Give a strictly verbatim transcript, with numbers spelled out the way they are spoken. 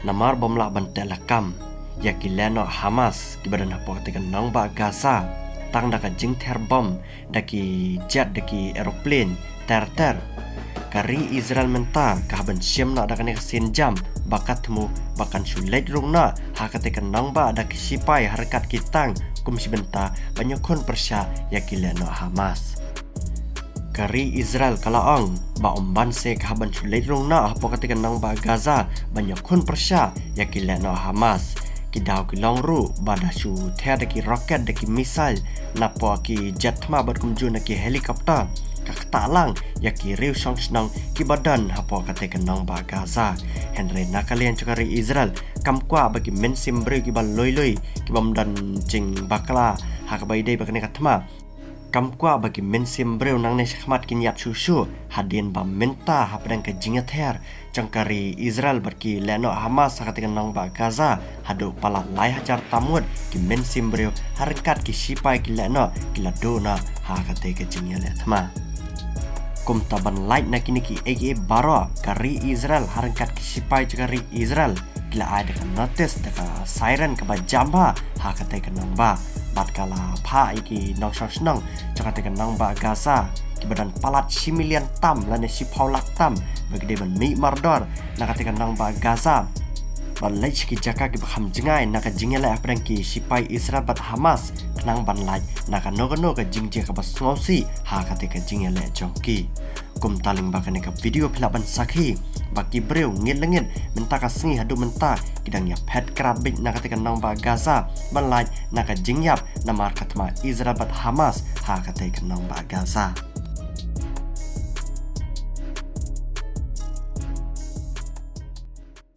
Namar bym lah ban teh lakam ïa ki lehnoh Hamas kiba don hapoh katei ka nongbah Gaza tang da ka jingther bom da ki jet, da ki aeroplane ter ter, ka ri Israel mynta ka hap ban shim noh da kane ka sienjam ba ka thmu ba kan shu leit rung noh ha katei ka nongbah da ki sipai ha ryngkat ki tank kum shi bynta ban ïakhun pyrshah ïa ki lehnoh Hamas. Ka ri Israel ka la ong ba ym ban se ka hap ban shu leit rung noh hapoh katei ka nongbah Gaza ban ïakhun pyrshah ïa ki lehnoh Hamas. Ki daw ki long ruh ba da shu ther da ki rocket, da ki missile napoh ki jet thma bad kumjuh na ki helicopter, ka ktah lang ïa ki riew shong shnong kiba don hapoh katei ka nongbah Gaza. Hynrei na ka liang jong ka ri Israel kam kwah ba ki mynsiem briew kiba lui lui, kibym don jingbakla ha kaba ïadei bad kane ka thma. Kam kwah ba ki mynsiem briew nangne shakhmat kin ïap shuh shuh, hadien ba mynta hapdeng ka jingïather jong ka ri Israel bad ki lehnoh Hamas ha katei ka nongbah Gaza, haduh palat lai hajar tam ngut ki mynsiem briew ha ryngkat ki sipai ki lehnoh ki la duh noh ha katei ka jingïaleh thma. Kumta ban lait na kine kiei kiei baroh, ka ri Israel ha ryngkat ki sipai jong ka ri Israel ki la ai da ka notice, da ka siren kaba jam bha ha katei ka nongbah, bad ka la phah ïa ki nongshong shnong jong katei ka nongbah Gaza kiba don palat shi million tam lane shiphew lak tam ba ki dei ban mih mardor na katei ka nongbah Gaza. Ban leit sha ki jaka kiba kham jngai na ka jingïaleh hapdeng ki sipai Israel bad Hamas, khnang ban lait na kano kano ka jingjia kaba sngewsih ha katei ka jingïaleh jong ki. Kumta lyngba kane ka video phi lah ban sakhi ba ki briew ngit la ngit mynta ka sngi haduh mynta ki dang ïaphet krad beit na katei ka nongbah Gaza ban lait na ka jingïap namar ka thma Israel bad Hamas ha katei ka nongbah Gaza.